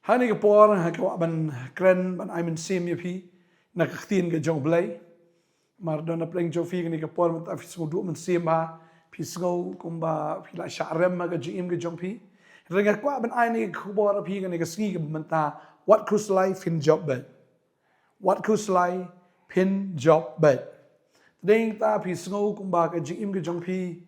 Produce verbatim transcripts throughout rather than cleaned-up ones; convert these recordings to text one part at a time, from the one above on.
Ha kane ka por, ha ka kwah ban kren, ban ai mynsiem ïa phi na ka ktien ka jong U Blei. Namar don na pdeng jong phi kane ka por mynta phi sngew duh mynsiem ha, phi sngew kumba phi la shah rem ha ka jingim ka jong phi. Hynrei nga kwah ban ai kane ka khubor ha phi kane ka sngi kaba mynta, wat khuslai, phin jop beit. Wat khuslai, phin jop beit. Te dei ta phi sngew kumba ka jingim ka jong phi,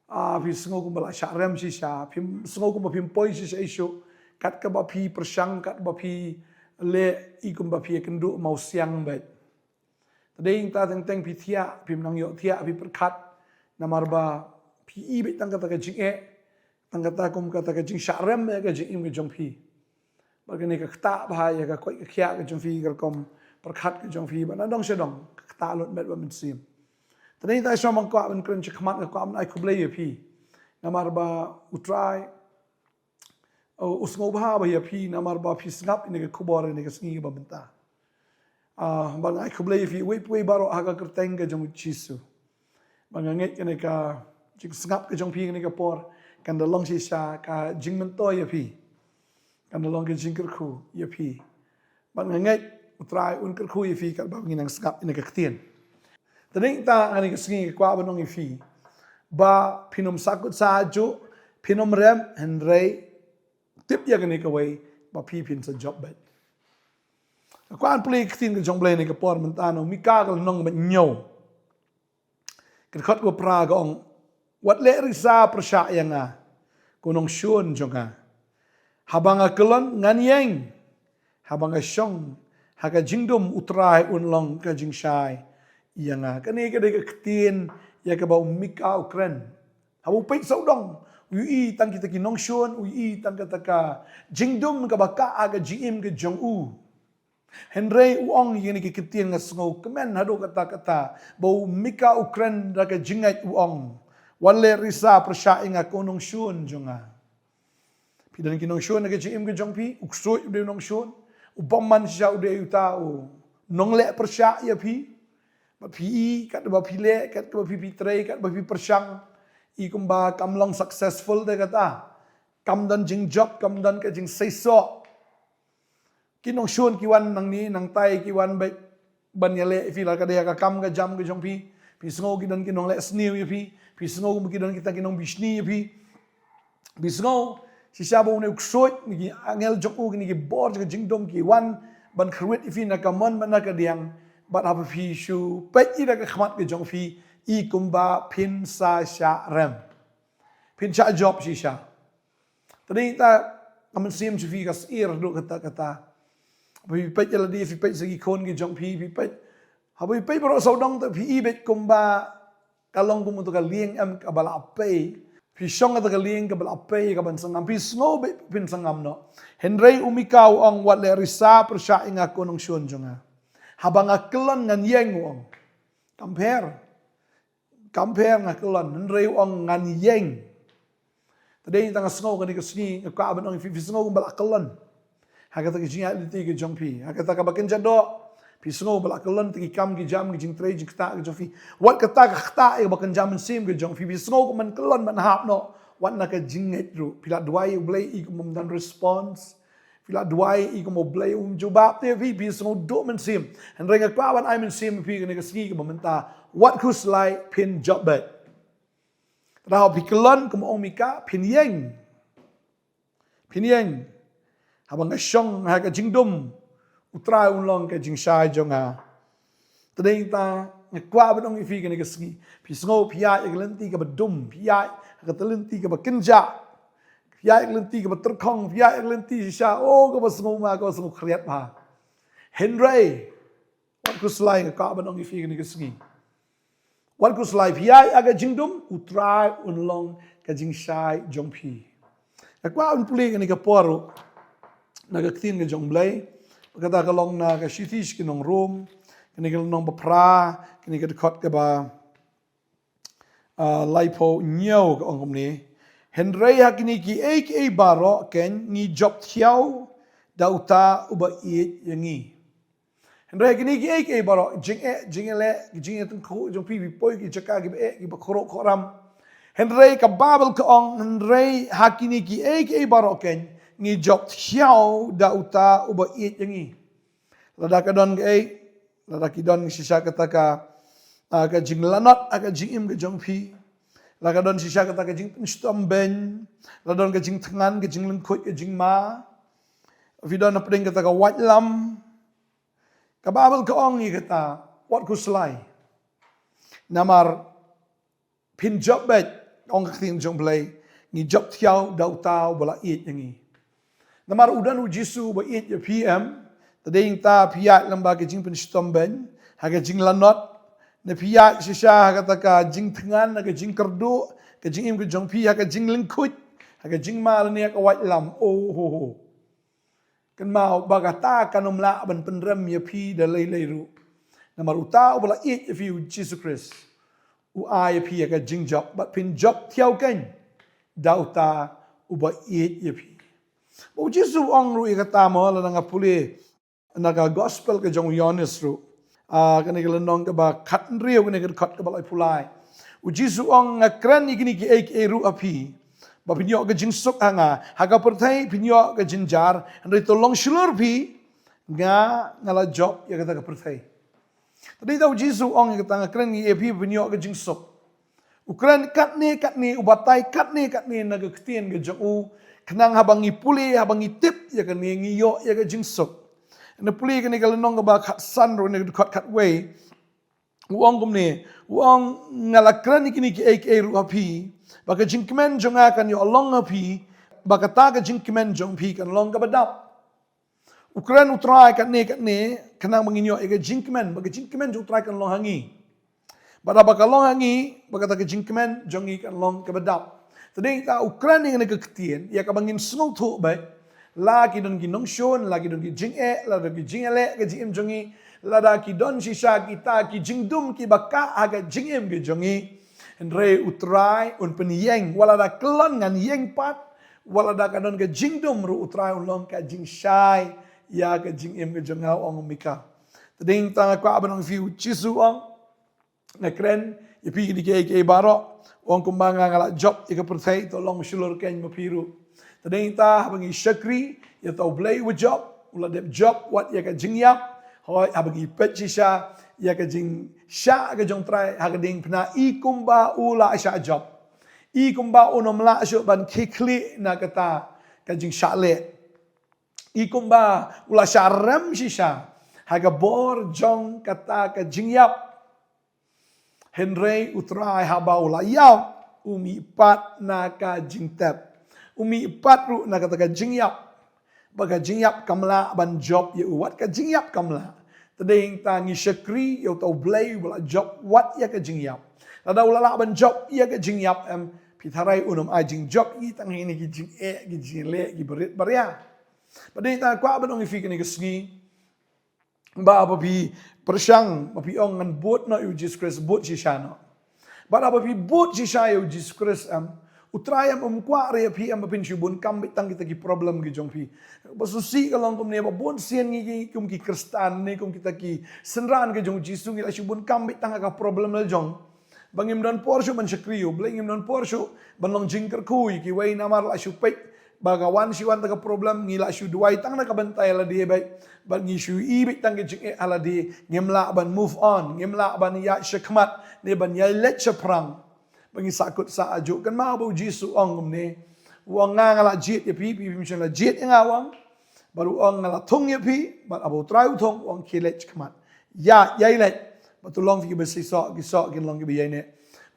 ah, phi sngew kumba la shah rem shisha, phi sngew kumba phim poi shisha ïa shuh, kat kaba phi pyrshang, kat ba phi leh, i kumba phi ïakynduh mawsiang beit. Te dei ta teng teng phi thiah, phim nang ïoh thiah, phi pyrkhat, namar ba phi i beit tang kata ka jingeh, tang kata kum kata ka jingshah rem ïa ka jingim ka jong phi. Bad kane ka ktah bha ïa ka koit ka khiah ka jong phi, ka rukom pyrkhat ka jong phi, bad na dong sha dong, ka ktah lut met bad mynsiem. Te dei ta shuwa ba nga kwah ban kren shakhmat, nga kwah ban ai khublei ïa phi. Namar ba U Trai, u, u sngewbha bha ïa phi, namar ba phi sngap ïa kane ka khubor ïa kane ka sngi kaba mynta. Ah, bad nga ai khublei ïa phi, uwei pa uwei baroh ha ka kyrteng ka jong U Jisu. Bad nga ngeit kane ka jingsngap ka jong phi kane ka por, kan da long shisha ka jingmyntoi ïa phi. Kan da long ka jingkyrkhu ïa phi. Bad nga ngeit U Trai un kyrkhu ïa phi katba ngin nang sngap ïa kane ka ktien. Te dei ta ha kane ka sngi nga kwah ban ong ïa phi ba phin ym sahkut sah juh, phin ym rem, hynrei tip ïa kane kawei, ba phi phin sa jop beit. Nga kwah ban pule ïa ka ktien ka jong U Blei ha kane ka por mynta na u Mika ka lynnong ba hynñiew, ka dkhot kaba phra, ka ong, wat leh risa pyrshah ïa nga, ko nongshun jong nga. Haba nga kyllon ngan ïeng, haba nga shong ha ka jingdum, U Trai un long ka jingshai ïa nga. Kane ka dei ka ktien ïa kaba u Mika u kren. Haba u peit sawdong, u ïohi tang kita ki nongshun, u ïohi tang kata ka jingdum kaba kah ha ka jingim ka jong u. Hynrei u ong ïa kine ki ktien, nga sngewkmen haduh katta katta ba u Mika u kren da ka jingngeit, u ong, wat leh risa pyrshah ïa nga, ko nongshun jong nga. Phi don ki nongshun ha ka jingim ka jong phi, u ksuid u dei u nongshun, u bymman shisha u dei uta u nongleh pyrshah ïa phi. Bad phi i, katba phi leh, katba phi, phi trei, katba phi pyrshang, i kumba kam long successful te kata. Kam don jingjop, kam don ka jingseisoh. Ki nongshun ki wan nangne nangtai, ki wan beit ban ïaleh ïa phi la ka dei ka kam ka jam ka jong phi. Phi sngew ki don ki nongleh sniew ïa phi. Phi sngew ki don kita ki nongbishni ïa phi. Phi sngew shisha ba une u ksuid, ne ki angel jong u, kine ki bor jong ka jingdum ki wan ban kyrwit ïa phi na ka mon bad na ka diang. Bad haba phi shu peit ïa da ka khmat ka jong phi, i kumba phin sa shah rem, phin shah jop shisha. Te dei ta ka mynsiem jong phi ka syier haduh katta katta. Haba phi peit ïa lade, phi peit sha ki khun ki jong phi, phi peit, haba phi peit baroh sawdong te phi i beit kumba ka long kum uto ka lieng em kaba la pei. Phi shong kata ka lieng kaba la pei, kaban sangam, phi sngew beit phin sangam noh. Hynrei u Mika u ong, wat leh risa pyrshah ïa nga, ko nongshun jong nga. Haba nga kyllon ngan ïeng, u ong. Kam pher. Kam pher, nga kyllon, hynrei u ong ngan ïeng. Te dei ta nga sngew kane ka sngi, nga kwah ban ong ïa phi, phi sngew kumba la kyllon ha kata ka jingïaid lynti ka jong phi, ha kata kaba kynja doh. Phi sngew ba la kyllon te ki kam ki jam, ki jingtrei jingktah ka jong phi. Wat kata ka ktah ïa kaba kynja mynsiem ka jong phi, phi sngew kumba kyllon ban hap noh. Wat na ka jingngeit ruh, phi la duwai ïa U Blei, i kumba ym don response. Phi la duwai, i kumba U Blei um jubab te phi, phi sngew duh mynsiem. Hynrei nga kwah ban ai mynsiem ïa phi kane ka sngi kaba mynta, wat khuslai, phin jop beit. Te haba phi kyllon, kumba ong u Mika, phin ïeng. Phin ïeng. Haba nga shong ha ka jingdum, U Trai un long ka jingshai jong nga. Te dei ta nga kwah ban ong ïa phi kane ka sngi, phi sngew phi ïaid ïa ka lynti kaba dum, phi ïaid ha ka lynti kaba kynja, phi ïaid ïa ka lynti kaba tyrkhong, phi ïaid ïa ka lynti shisha, oh, kaba sngew ma, kaba sngew khriat bha. Hynrei wat khuslai, nga kwah ban ong ïa phi kane ka sngi, wat khuslai, phi ïaid ha ka jingdum, U Trai un long ka jingshai jong phi. Nga kwah ban pule kane ka por ruh na ka ktien ka jong U Blei, kata ka long na ka shithi sha ki nong Rom, kane ka lynnong ba phra, kane ka dkhot kaba, ah, laiphew hynñiew, ka ong kumne: Hynrei ha kine kiei kiei baroh keiñ ngi jop thiaw da uta uba ïeit ïa ngi. Hynrei kine kiei kiei baroh, jingeh, jingeh leh, jingeh tyngkhuh jong phi, phi poi ki jaka kiba eh, kiba khroh khoram. Hynrei ka Baibl ka ong, hynrei ha kine kiei kiei baroh keiñ ngi jop thiaw da uta uba ïeit ïa ngi. Lada ka don kaei, lada ki don shisha kata ka, ah, ka jinglanot ha ka jingim ka jong phi, lada ka don shisha kata ka jingpynshitom beiñ, lada don ka jingthngan, ka jinglyngkhuit, ka jingma, phi don hapdeng kata ka waitlam, ka Baibl ka ong ïa kata, wat khuslai. Namar phin jop beit, ong ka ktien jong U Blei, ngi jop thiaw da uta uba la ïeit ïa ngi. Namar u don U Jisu uba ïeit ïa phi em, te dei ïa kata phi ïaid lyngba ka jingpynshitom beiñ, ha ka jinglanot, ne phi ïaid shisha ha kata ka jingthngan, ha ka jingkyrduh ka jingim ka jong phi, ha ka jinglyngkhuit, ha ka jingma lane ha ka waitlam. Oh ho ho. Kynmaw ba kata kan ym lah ban pynrem ïa phi da lei lei ruh. Namar uta uba la ïeit ïa phi, U Jisu Khrist, u ai ïa phi ïa ka jingjop, bad phin jop thiaw keiñ da uta uba ïeit ïa phi. Ba U Jisu u ong ruh ïa kata mo, lada nga pule na ka gospel ka jong u Ïoannis ruh, ah, kane ka lynnong kaba khathynriew, kane ka dkhot kaba laiphew lai. U Jisu u ong, nga kren ïa kine kiei kiei ruh ha phi, ba phin ïoh ka jingsuk ha nga. Ha ka pyrthei phin ïoh ka jynjar, hynrei to long shlur phi, nga, nga la jop ïa kata ka pyrthei. Te dei uta U Jisu u ong ïa kata, nga kren ïa phi ba phin ïoh ka jingsuk. U kren katne katne, u batai katne katne na ka ktien ka jong u, khnang haba ngi pule, haba ngi tip ïa kane, ngi ïoh ïa ka jingsuk. Ngi pule kane ka lynnong kaba khatsan ruh, kane ka dkhot khatwei. U ong kumne, u ong, nga la kren ïa kine kiei kiei ruh ha phi, ba ka jingkmen jong nga kan ïoh long ha phi, ba kata ka jingkmen jong phi kan long kaba dap. U kren U Trai katne katne khnang ba ngin ïoh ïa ka jingkmen, ba ka jingkmen jong U Trai kan long ha ngi. Bad haba ka long ha ngi, ba kata ka jingkmen jong ngi kan long kaba dap. Te dei uta u kren ïa kane ka ktien, ïa kaba ngin sngewthuh beit. La ki don ki nongshun, la ki don ki jingeh, la don ki jingeh leh ha ka jingim jong ngi, lada ki don shisha kita ki jingdum kiba kah ha ka jingim ka jong ngi, hynrei U Trai un pynïeng, wat lada kyllon ngan ïeng pat, wat lada ka don ka jingdum ruh, U Trai un long ka jingshai ïa ka jingim ka jong nga, ong u Mika. Te dei uta nga kwah ban ong ïa phi, U Jisu u ong, nga kren ïa phi kine kiei kiei baroh, u ong, kumba nga, nga la jop ïa ka pyrthei, to long shlur keiñ ma phi ruh. Te dei uta haba ngi shakri ïa uta U Blei uba jop, u la dep jop wat ïa ka jingïap. Hooid, haba ngi peit shisha ïa ka jingshah ka jong U Trai ha ka diengphna, i kumba u la shah jop, i kumba un ym lah shuh ban khie khlieh na kata ka jingshah leh, i kumba u la shah rem shisha ha ka bor jong kata ka jingïap. Hynrei U Trai haba u la ïap, u mih pat na ka jingtep, u mih pat ruh na kata ka jingïap. Ba ka jingïap kam lah ban jop ïa u, wat ka jingïap kam lah. Te dei uta ngi shakri ïa uta U Blei uba la jop wat ïa ka jingïap. Lada u la lah ban jop ïa ka jingïap em, phi tharai un ym ai jingjop ïa ngi tang ha kine ki jingeh, ki jingleh, ki barit baria. Bad dei uta kwah ban ong ïa phi kane ka sngi, ba haba phi pyrshang, ba phi ong ngan bud noh ïa U Jisu Khrist, bud shisha noh. Bad haba phi bud shisha ïa U Jisu Khrist em, U Trai em um kwah re ïa phi em ba phin shu bun kam beit tang kita ki problem ki jong phi. Ba sngewsih ka long kumne, ba bun sien ngi ki, kum ki Khristan ne kum kita ki synran ki jong U Jisu, ngi la shu bun kam beit tang ha ka problem la jong. Ba ngim don por shuh ban shakri ïa U Blei, ngim don por shuh ban long jingkyrkhu ïa kiwei namar la shu peit ba ka wan shi wan ta ka problem, ngi la shu duwai tang na ka bynta ïa lade beit, bad ngi shu ïohi beit tang ka jingeh ha lade, ngim lah ban move on, ngim lah ban ïaid shakhmat ne ban ïai leit shaphrang. Ba ngi sahkut sah ajuh. Kynmaw ba U Jisu u ong kumne, u ong nga, nga la jied ïa phi, phi phim shym la jied ïa nga, u ong. Bad u ong nga la thung ïa phi, bad haba U Trai u thung, u ong khie leit shakhmat. Ïa, ïai leit. Bad to long phi kiba shisha, ki shisha kin long kiba ïaineh.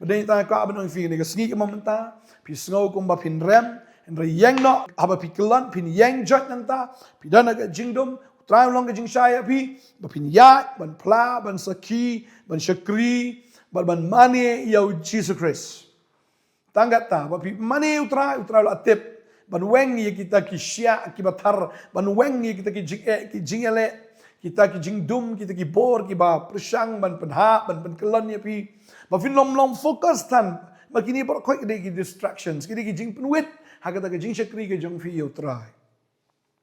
Bad dei tang kwah ban ong ïa phi kane ka sngi kumba mynta, phi sngew kumba phin rem, hynrei ïeng noh, haba phi kyllon, phin ïeng joit nangta, phi don ha ka jingdum, U Trai un long ka jingshai ïa phi, ba phin ïaid, ban phla, ban sakhi, ban shakri, bad ban mane ïa U Jisu Khrist. Tang katta, ba phi mane U Trai, U Trai u la tip ban weng ïa kita ki shiah kiba thar, ban weng ïa kita ki jingeh, ki jingeh leh, kita ki jingdum, kita ki bor kiba pyrshang ban pynhap, ban pynkyllon ïa phi. Ba phin ym long focus than, ba kine baroh khoit ki dei ki distractions, ki dei ki jingpynwit ha kata ka jingshakri ka jong phi ïa U Trai.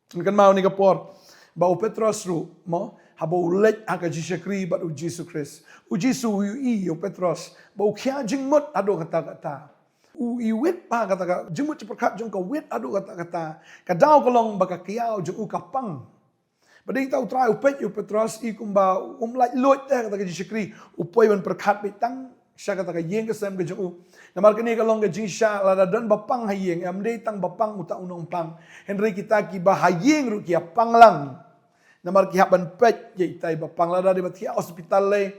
Kynmaw kane ka por ba u Petros ruh, mo, haba u leit ha ka jingshakri bad U Jisu Khrist, U Jisu u ïohi ïa u Petros ba u khia jingmut haduh katta katta. u i wit ba kata ka jingmut jingpyrkhat jong u ka wit haduh katta katta. Ka daw ka long ba ka kiaw jong u ka pang. Ba dei ta u Trai u peit ïa u Petros i kumba um laitluid te ha kata ka jingshakri, u poi ban pyrkhat beit tang sha kata ka ïing ka sem ka jong u. Namar kane ka long ka jingshisha, lada don ba pang ha ïing, ym dei tang ba pang uta u nongpang, hynrei kita kiba ha ïing ruh ki ïa pang lang. Namar ki hap ban peit ïa itai ba pang, lada dei ba thiah hospital lei,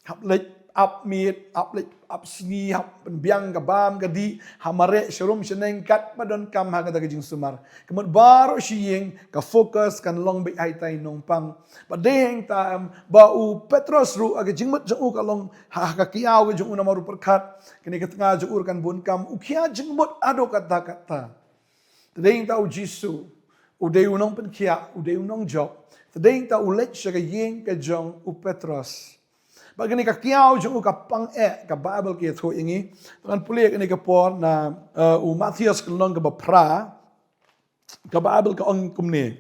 hap leit ap miet, hap leit ap sngi, hap pynbiang ka bam ka dih, ha mareh sharum shaneng katba donkam ha kata ka jingsumar. Ka mut baroh shi ïing ka focus kan long beit ha itai nongpang. Ba dei hangta em ba u Petros ruh ha ka jingmut jong u ka long ha, ha ka kiaw ka jong u namar u pyrkhat kane ka tnga jong u ruh kan bun kam, u khia jingmut haduh katta katta. Te dei hangta u Jisu u dei u nongpynkhiah, u dei u nongjop. Te dei hangta u leit sha ka ïing ka jong u Petros. Ba kane ka kiaw jong u ka pang eh, ka Baibl ka ïathuh ïa ngi. Te ngan pule kane ka por na, eh, u Mathaios ka lynnong kaba phra. Ka Baibl ka ong kumne.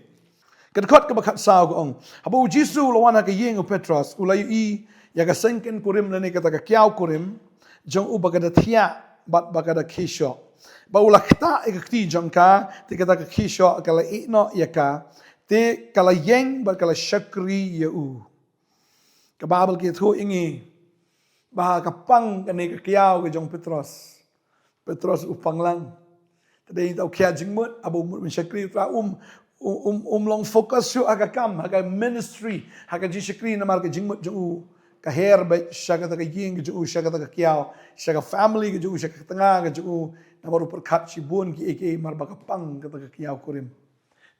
Ka dkhot kaba khatsaw ka ong, haba u Jisu u la wan ha ka ïing u Petros, u la ïohi ïa ka seng kynkurim lane kata ka kiaw kurim jong u ba ka da thiah bad ba ka da khie shoh. Ba u la ktah ïa ka kti jong ka, te kata ka khie shoh ka la ïeh noh ïa ka, te ka la ïeng bad ka la shakri ïa u. Ka Baibl ka ïathuh ïa ngi ba ha ka pang kane ka kiaw ka jong Petros, Petros u pang lang. Te dei ta u khia jingmut, haba u mut ban shakri u Trai, um, um, um, um long focus shuh ha ka kam, ha ka ministry, ha ka jingshakri, namar ka jingmut jong u ka her beit sha kata ka ïing ka jong u, sha kata ka kiaw, sha ka family ka jong u, sha ka tnga ka jong u, namar u pyrkhat shibun kiei kiei mar ba ka pang kata ka kiaw kurim.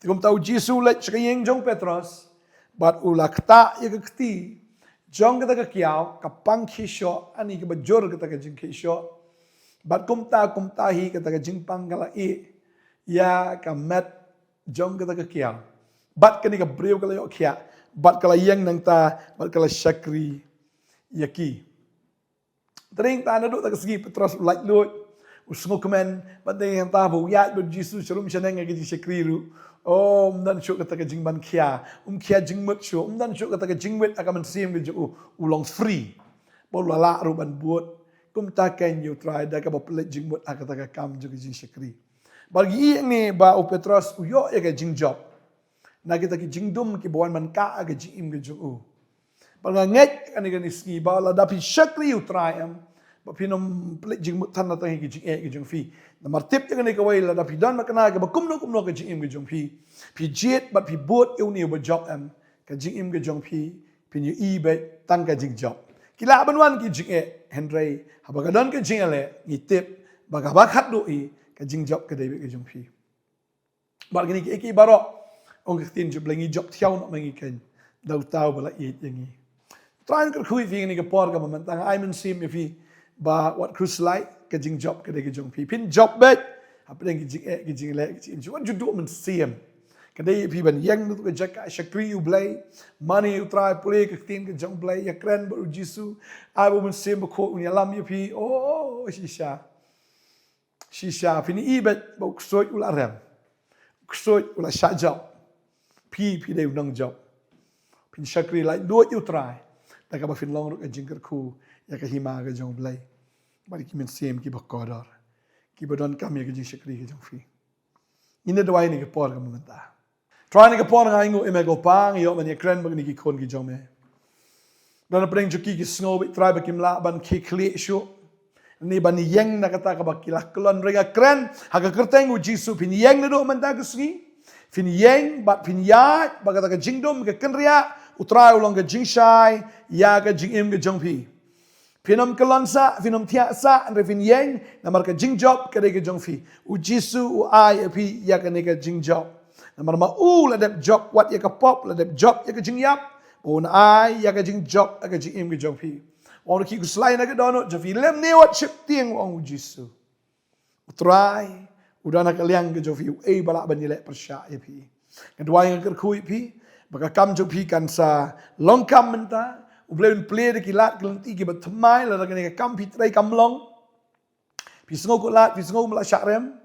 Te kumta u Jisu u leit sha ka ïing jong Petros bad u la ktah ïa ka kti jong kata ka kiaw, ka pang khie shoh, ani kaba jur kata ka jingkhie shoh. Bad kumta kumta hi kata ka jingpang ka la ïeh ïa ka met jong kata ka kiaw. Bad kane ka briew ka la ïoh khiah bad ka la ïeng nangta bad ka la shakri ïa ki. Te dei hangta naduh ta ka sngi Petros u laitluid, u sngewkmen, bad dei hangta ba u ïaid bad u Jisu sharum shaneng ha ka jingshakri ruh. Oh, um don shuh kata ka jingban khia, um khia jingmut shuh, um don shuh kata ka jingwit ha ka mynsiem ka jong u, u long free. Ba u la lah ruh ban bud. Kumta kein ïa u Trai da kaba pynleit jingmut ha kata ka kam jong ka jingshakri. Bad ngi ïohi hangne ba u Petros u ïoh ïa ka jingjop na kita ki jingdum kiba wan ban kah ha ka jingim ka jong u. Bad nga ngeit kane kane sngi ba lada phi shakri ïa u Trai em, ba phin ym pynleit jingmut than na tang ïa ki jingeh ki jong phi. Namar tip ïa kane kawei, lada phi don makna kaba kumno kumno ka jingim ka jong phi, phi jied bad phi bud ïa une uba jop em, ka jingim ka jong phi phin ïohi beit tang ka jingjop. Ki lah ban wan ki jingeh, hynrei haba ka don ka jingeh leh, ngi tip ba kaba khatduh hi ka jingjop ka dei beit ka jong phi. Bad kine kiei kiei baroh, ong ka ktien jong U Blei, ngi jop thiaw noh ma ngi kein da uta uba la ïeit ïa ngi. Trai un kyrkhu ïa phi kane ka por kaba mynta, nga ai mynsiem ïa phi ba wat khuslai, ka jingjop ka dei ka jong phi. Phin jop beit hapdeng ki jingeh ki jingleh ki jingim, wat ju duh mynsiem. Ka dei ïa phi ban ïeng na ka jaka shakri U Blei, mane U Trai, pule ka ktien ka jong U Blei, ïakren bad U Jisu, ai ba U Mynsiem Bakhuid un ïalam ïa phi. Oh, shisha. Shisha phin ïohi beit ba u ksuid u la rem, u ksuid u la shah jop. Phi, phi dei u nongjop. Phin shakri laitluid ïa u Trai da kaba phin long ruh ka jingkyrkhu ïa ka hima ka jong U Blei bad ki mynsiem kiba kordor, kiba donkam ïa ka jingshakri ka jong phi. Ngin ïa duwai ha kane ka por kaba mynta. Trai, ha kane ka por nga ainguh ïa me ko Pa, nga ïoh ban ïakren bad kine ki khun ki jong me. Don hapdeng jong ki ki sngew beit Trai ba kim lah ban khie khlieh shuh, ne ban ïeng na kata kaba ki la kyllon. Hynrei nga kren ha ka kyrteng U Jisu, phin ïeng naduh mynta ka sngi. Phin ïeng bad phin ïaid bad kata ka jingdum, ka kynriah, U Trai, u long ka jingshai ïa ka jingim ka jong phi. Phin ym kyllon sah, phin ym thiah sah, hynrei phin ïeng, namar ka jingjop ka dei ka jong phi. U Jisu u ai ïa phi ïa kane ka jingjop. Namar ma u la dep jop wat ïa ka pop, la dep jop ïa ka jingïap, ba un ai ïa ka jingjop ha ka jingim ka jong phi. Ong ruh, khie khuslai na ka dohnud jong phi, lymne wat sheptieng, ong U Jisu. U Trai u don ha ka liang ka jong phi, uei ba lah ban ïaleh pyrshah ïa phi. Nga duwai, nga kyrkhu ïa phi ba ka kam jong phi kan sa long kam mynta. U Blei un plie da ki lad ki lynti kiba thymmai, lada kane ka kam phi trei kam long, phi sngew ko lad, phi sngew ba la shah rem,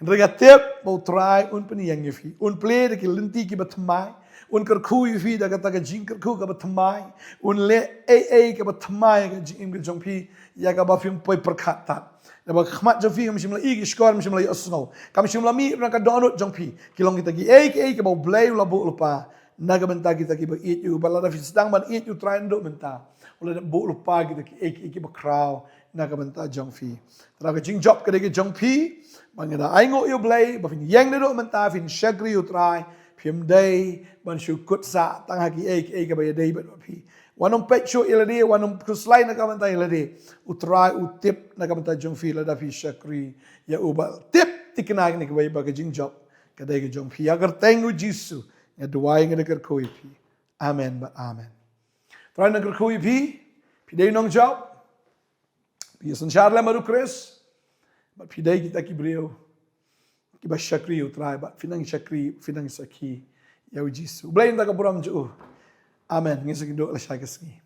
Hynrei nga tip ba U Trai un pynïeng ïa phi, un plie da ki lynti kiba thymmai, un kyrkhu ïa phi da kata ka jingkyrkhu kaba thymmai, un leh ei ei kaba thymmai ha ka jingim ka jong phi, ïa kaba phim poi pyrkhat tad. Naba ka khmat jong phi kam shym la ïohi ki shkor, kam shym la ïohsngew, kam shym la mih na ka dohnud jong phi. Ki long kita ki ei ki ei kiba U Blei u la buh lypa na ka bynta kita kiba ïeit ïa u. Bad lada phi sdang ban ïeit ïa U Trai naduh mynta, u la dep buh lypa kita ki ei ki ei kiba khraw na ka bynta jong phi. Trai, ka jingjop ka dei ka jong phi. Ba ngi da ainguh ïa U Blei ba phin ïeng naduh mynta, phin shakri ïa U Trai. Phim dei ban shu kut sah tang ha ki ei ki ei kiba ïadei bad phi. Wat nym peit shuh ïa lade, wat nym khuslai na ka bynta ïa lade. U Trai u tip na ka bynta jong phi lada phi shakri ïa u. Bad tip thikna kane kawei ba ka jingjop ka dei ka jong phi. Ha ka kyrteng U Jisu nga duwai, nga da kyrkhu ïa phi. Amen bad amen. Trai un kyrkhu ïa phi. Phi dei nongjop, phi ïasynshar lem bad U Khrist, bad phi dei kita ki briew kiba shakri ïa U Trai, bad phi nang shakri, phi nang sakhi ïa U Jisu. U Blei un ai ka burom jong u. Amen. Ngin sa ïakynduh lashai ka sngi.